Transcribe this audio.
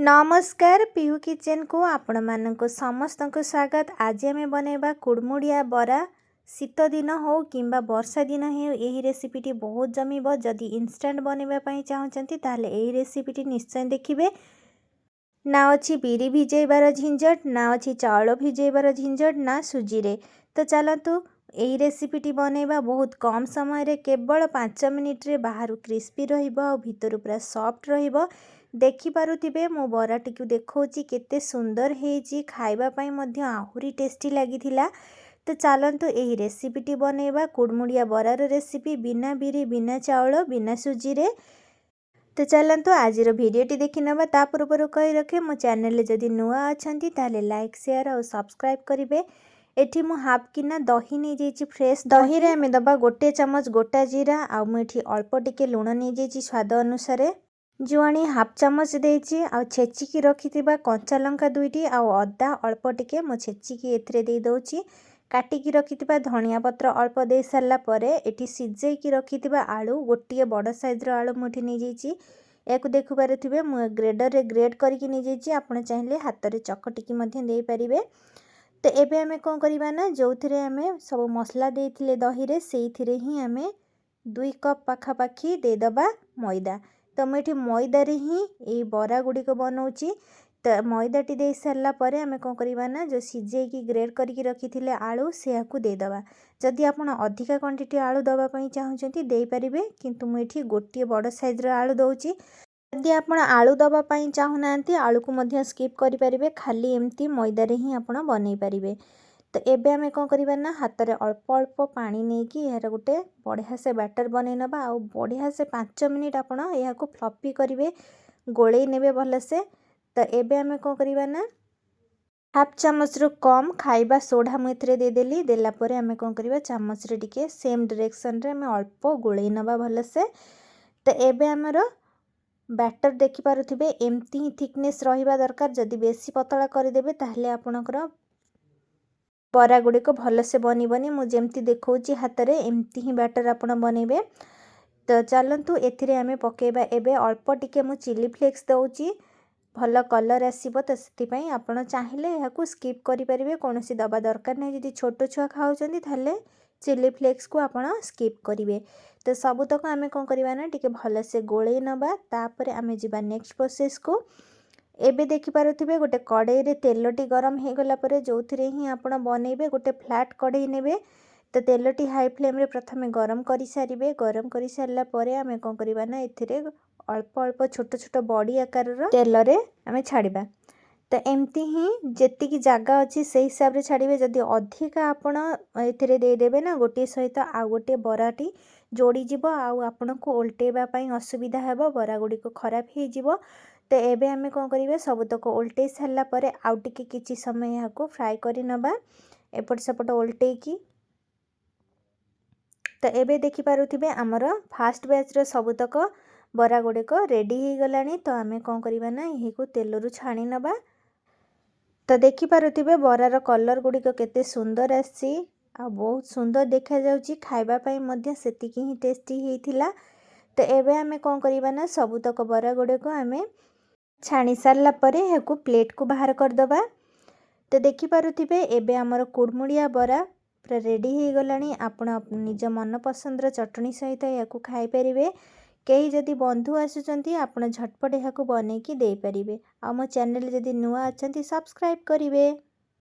ନମସ୍କାର, ପିହୁ କିଚେନକୁ ଆପଣମାନଙ୍କୁ ସମସ୍ତଙ୍କୁ ସ୍ୱାଗତ। ଆଜି ଆମେ ବନେଇବା କୁଡ଼ୁମୁଡ଼ିଆ ବରା। ଶୀତ ଦିନ ହେଉ କିମ୍ବା ବର୍ଷା ଦିନ ହେଉ, ଏହି ରେସିପିଟି ବହୁତ ଜମିବ। ଯଦି ଇନଷ୍ଟାଣ୍ଟ ବନେଇବା ପାଇଁ ଚାହୁଁଛନ୍ତି, ତାହେଲେ ଏହି ରେସିପିଟି ନିଶ୍ଚୟ ଦେଖିବେ। ନା ଅଛି ବିରି ଭିଜେଇବାର ଝିଞ୍ଝଟ, ନା ଅଛି ଚାଉଳ ଭିଜେଇବାର ଝିଞ୍ଝଟ, ନା ସୁଜିରେ। ତ ଚାଲନ୍ତୁ ଏହି ରେସିପିଟି ବନେଇବା ବହୁତ କମ୍ ସମୟରେ, କେବଳ 5 ମିନିଟ୍ରେ। ବାହାରୁ କ୍ରିସ୍ପି ରହିବ ଆଉ ଭିତରୁ ପୁରା ସଫ୍ଟ ରହିବ। ଦେଖିପାରୁଥିବେ, ମୁଁ ବରାଟିକୁ ଦେଖାଉଛି, କେତେ ସୁନ୍ଦର ହେଇଛି। ଖାଇବା ପାଇଁ ମଧ୍ୟ ଆହୁରି ଟେଷ୍ଟି ଲାଗିଥିଲା। ତ ଚାଲନ୍ତୁ ଏହି ରେସିପିଟି ବନେଇବା, କୁଡ଼ୁମୁଡ଼ିଆ ବରାର ରେସିପି, ବିନା ବିରି, ବିନା ଚାଉଳ, ବିନା ସୁଜିରେ। ତ ଚାଲନ୍ତୁ ଆଜିର ଭିଡ଼ିଓଟି ଦେଖିନେବା। ତା ପୂର୍ବରୁ କହି ରଖେ, ମୋ ଚ୍ୟାନେଲରେ ଯଦି ନୂଆ ଅଛନ୍ତି, ତାହେଲେ ଲାଇକ୍, ସେୟାର ଆଉ ସବସ୍କ୍ରାଇବ୍ କରିବେ। ଏଠି ମୁଁ ହାଫ୍ କିନା ଦହି ନେଇଯାଇଛି, ଫ୍ରେଶ୍ ଦହିରେ ଆମେ ଦେବା 1 ଚାମଚ ଗୋଟା ଜିରା। ଆଉ ମୁଁ ଏଠି ଅଳ୍ପ ଟିକେ ଲୁଣ ନେଇଯାଇଛି ସ୍ୱାଦ ଅନୁସାରେ। ଜୁଆଣି ହାଫ୍ ଚାମଚ ଦେଇଛି। ଆଉ ଛେଚିକି ରଖିଥିବା କଞ୍ଚା ଲଙ୍କା ଦୁଇଟି ଆଉ ଅଦା ଅଳ୍ପ ଟିକେ ମୁଁ ଛେଚିକି ଏଥିରେ ଦେଇଦେଉଛି। କାଟିକି ରଖିଥିବା ଧନିଆ ପତ୍ର ଅଳ୍ପ ଦେଇ ସାରିଲା ପରେ, ଏଠି ସିଝେଇକି ରଖିଥିବା ଆଳୁ, ଗୋଟିଏ ବଡ଼ ସାଇଜ୍ର ଆଳୁ ମୁଁ ଏଠି ନେଇଯାଇଛି। ଏହାକୁ ଦେଖିପାରୁଥିବେ, ମୁଁ ଗ୍ରେଡ଼ରରେ ଗ୍ରେଡ଼ କରିକି ନେଇଯାଇଛି। ଆପଣ ଚାହିଁଲେ ହାତରେ ଚକଟିକି ମଧ୍ୟ ଦେଇପାରିବେ। ତ ଏବେ ଆମେ କ'ଣ କରିବା ନା, ଯେଉଁଥିରେ ଆମେ ସବୁ ମସଲା ଦେଇଥିଲେ ଦହିରେ, ସେଇଥିରେ ହିଁ ଆମେ 2 କପ୍ ପାଖାପାଖି ଦେଇଦେବା ମଇଦା। ତ ମୁଁ ଏଠି ମଇଦାରେ ହିଁ ଏଇ ବରା ଗୁଡ଼ିକ ବନାଉଛି। ତ ମଇଦାଟି ଦେଇ ସାରିଲା ପରେ ଆମେ କ'ଣ କରିବା ନା, ଯେଉଁ ସିଝେଇକି ଗ୍ରେଡ଼ କରିକି ରଖିଥିଲେ ଆଳୁ, ସେୟାକୁ ଦେଇଦେବା। ଯଦି ଆପଣ ଅଧିକା କ୍ୱାଣ୍ଟିଟି ଆଳୁ ଦେବା ପାଇଁ ଚାହୁଁଛନ୍ତି, ଦେଇପାରିବେ, କିନ୍ତୁ ମୁଁ ଏଠି ଗୋଟିଏ ବଡ଼ ସାଇଜ୍ର ଆଳୁ ଦେଉଛି। ଯଦି ଆପଣ ଆଳୁ ଦେବା ପାଇଁ ଚାହୁଁନାହାନ୍ତି, ଆଳୁକୁ ମଧ୍ୟ ସ୍କିପ୍ କରିପାରିବେ। ଖାଲି ଏମିତି ମଇଦାରେ ହିଁ ଆପଣ ବନେଇ ପାରିବେ। ତ ଏବେ ଆମେ କ'ଣ କରିବା ନା, ହାତରେ ଅଳ୍ପ ଅଳ୍ପ ପାଣି ନେଇକି ଏହାର ଗୋଟେ ବଢ଼ିଆ ସେ ବ୍ୟାଟର୍ ବନେଇ ନେବା। ଆଉ ବଢ଼ିଆ ସେ 5 ମିନିଟ୍ ଆପଣ ଏହାକୁ ଫ୍ଲଫି କରିବେ, ଗୋଳେଇ ନେବେ ଭଲସେ। ତ ଏବେ ଆମେ କ'ଣ କରିବା ନା, ହାଫ୍ ଚାମଚରୁ କମ୍ ଖାଇବା ସୋଢ଼ା ମୁଁ ଏଥିରେ ଦେଇଦେଲି। ଦେଲା ପରେ ଆମେ କ'ଣ କରିବା, ଚାମଚରେ ଟିକେ ସେମ୍ ଡିରେକ୍ସନ୍ରେ ଆମେ ଅଳ୍ପ ଗୋଳେଇ ନେବା ଭଲସେ। ତ ଏବେ ଆମର ବ୍ୟାଟର୍ ଦେଖିପାରୁଥିବେ, ଏମିତି ହିଁ ଥିକନେସ୍ ରହିବା ଦରକାର। ଯଦି ବେଶୀ ପତଳା କରିଦେବେ, ତାହେଲେ ଆପଣଙ୍କର ବରା ଗୁଡ଼ିକ ଭଲସେ ବନିବନି। ମୁଁ ଯେମିତି ଦେଖାଉଛି ହାତରେ, ଏମିତି ହିଁ ବ୍ୟାଟର୍ ଆପଣ ବନେଇବେ। ତ ଚାଲନ୍ତୁ ଏଥିରେ ଆମେ ପକାଇବା ଏବେ ଅଳ୍ପ ଟିକେ ମୁଁ ଚିଲି ଫ୍ଲେକ୍ସ ଦେଉଛି, ଭଲ କଲର୍ ଆସିବ ତ ସେଥିପାଇଁ। ଆପଣ ଚାହିଁଲେ ଏହାକୁ ସ୍କିପ୍ କରିପାରିବେ, କୌଣସି ଦେବା ଦରକାର ନାହିଁ। ଯଦି ଛୋଟ ଛୁଆ ଖାଉଛନ୍ତି, ତାହେଲେ ଚିଲି ଫ୍ଲେକ୍ସକୁ ଆପଣ ସ୍କିପ୍ କରିବେ। ତ ସବୁତକ ଆମେ କ'ଣ କରିବା ନା, ଟିକେ ଭଲସେ ଗୋଳେଇ ନେବା। ତାପରେ ଆମେ ଯିବା ନେକ୍ସଟ ପ୍ରୋସେସ୍କୁ। ଏବେ ଦେଖିପାରୁଥିବେ, ଗୋଟେ କଡ଼େଇରେ ତେଲଟି ଗରମ ହେଇଗଲା ପରେ, ଯେଉଁଥିରେ ହିଁ ଆପଣ ବନେଇବେ, ଗୋଟେ ଫ୍ଲାଟ୍ କଡ଼େଇ ନେବେ। ତ ତେଲଟି ହାଇ ଫ୍ଲେମ୍ରେ ପ୍ରଥମେ ଗରମ କରିସାରିବେ। ଗରମ କରିସାରିଲା ପରେ ଆମେ କ'ଣ କରିବା ନା, ଏଥିରେ ଅଳ୍ପ ଅଳ୍ପ ଛୋଟ ଛୋଟ ବଡ଼ି ଆକାରର ତେଲରେ ଆମେ ଛାଡ଼ିବା। ତ ଏମିତି ହିଁ ଯେତିକି ଜାଗା ଅଛି, ସେଇ ହିସାବରେ ଛାଡ଼ିବେ। ଯଦି ଅଧିକା ଆପଣ ଏଥିରେ ଦେଇଦେବେ ନା, ଗୋଟିଏ ସହିତ ଆଉ ଗୋଟିଏ ବରାଟି ଯୋଡ଼ିଯିବ ଆଉ ଆପଣଙ୍କୁ ଓଲଟେଇବା ପାଇଁ ଅସୁବିଧା ହେବ, ବରା ଗୁଡ଼ିକ ଖରାପ ହେଇଯିବ। ତ ଏବେ ଆମେ କ'ଣ କରିବା, ସବୁତକ ଓଲଟେଇ ସାରିଲା ପରେ ଆଉ ଟିକେ କିଛି ସମୟ ଏହାକୁ ଫ୍ରାଏ କରି ନେବା ଏପଟ ସେପଟ ଓଲଟେଇକି। ତ ଏବେ ଦେଖିପାରୁଥିବେ, ଆମର ଫାଷ୍ଟ ବ୍ୟାଚ୍ର ସବୁତକ ବରା ଗୁଡ଼ିକ ରେଡ଼ି ହେଇଗଲାଣି। ତ ଆମେ କ'ଣ କରିବା ନା, ଏହାକୁ ତେଲରୁ ଛାଣି ନେବା। ତ ଦେଖିପାରୁଥିବେ, ବରାର କଲର୍ ଗୁଡ଼ିକ କେତେ ସୁନ୍ଦର ଆସିଛି ଆଉ ବହୁତ ସୁନ୍ଦର ଦେଖାଯାଉଛି। ଖାଇବା ପାଇଁ ମଧ୍ୟ ସେତିକି ହିଁ ଟେଷ୍ଟି ହେଇଥିଲା। ତ ଏବେ ଆମେ କ'ଣ କରିବା ନା, ସବୁତକ ବରା ଗୁଡ଼ିକ ଆମେ ଛାଣି ସାରିଲା ପରେ ଏହାକୁ ପ୍ଲେଟ୍କୁ ବାହାର କରିଦେବା। ତ ଦେଖିପାରୁଥିବେ, ଏବେ ଆମର କୁଡ଼ୁମୁଡ଼ିଆ ବରା ପୁରା ରେଡ଼ି ହେଇଗଲାଣି। ଆପଣ ନିଜ ମନ ପସନ୍ଦର ଚଟଣି ସହିତ ଏହାକୁ ଖାଇପାରିବେ। କେହି ଯଦି ବନ୍ଧୁ ଆସୁଛନ୍ତି, ଆପଣ ଝଟପଟ ଏହାକୁ ବନେଇକି ଦେଇପାରିବେ। ଆଉ ମୋ ଚ୍ୟାନେଲ୍ ଯଦି ନୂଆ ଅଛନ୍ତି, ସବସ୍କ୍ରାଇବ୍ କରିବେ।